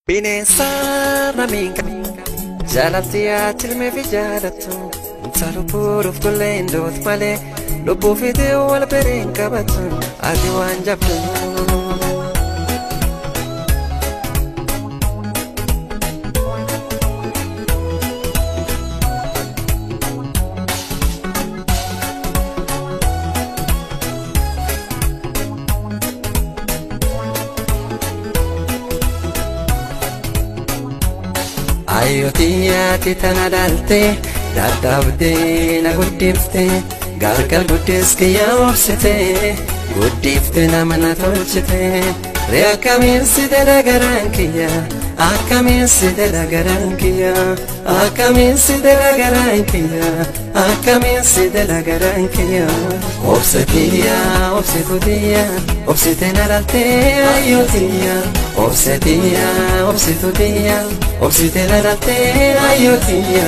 Bineensa namiin jaalatti ati fi jaalattu inta lubbuu dhuftullee hin dootu malee lubbuu fitee wal bireen qabatu ati waan jabdu. Ayyootii tana dhaaltee dadhabdee na guddiftee gargar guddis kiyya obsitee guddiftee nama na tolchitee ree akkamiin si dedha garaan kiyya akkamiin si dedha garaan kiyya akkamiin si dedha garaan kiyya akkamiin si dedha garaan kiyya obsetiyya obsitutiyya obsite na dhaltee ayyootiya obsetiyya obsitutiyya obsite na dhaltee ayyootiya.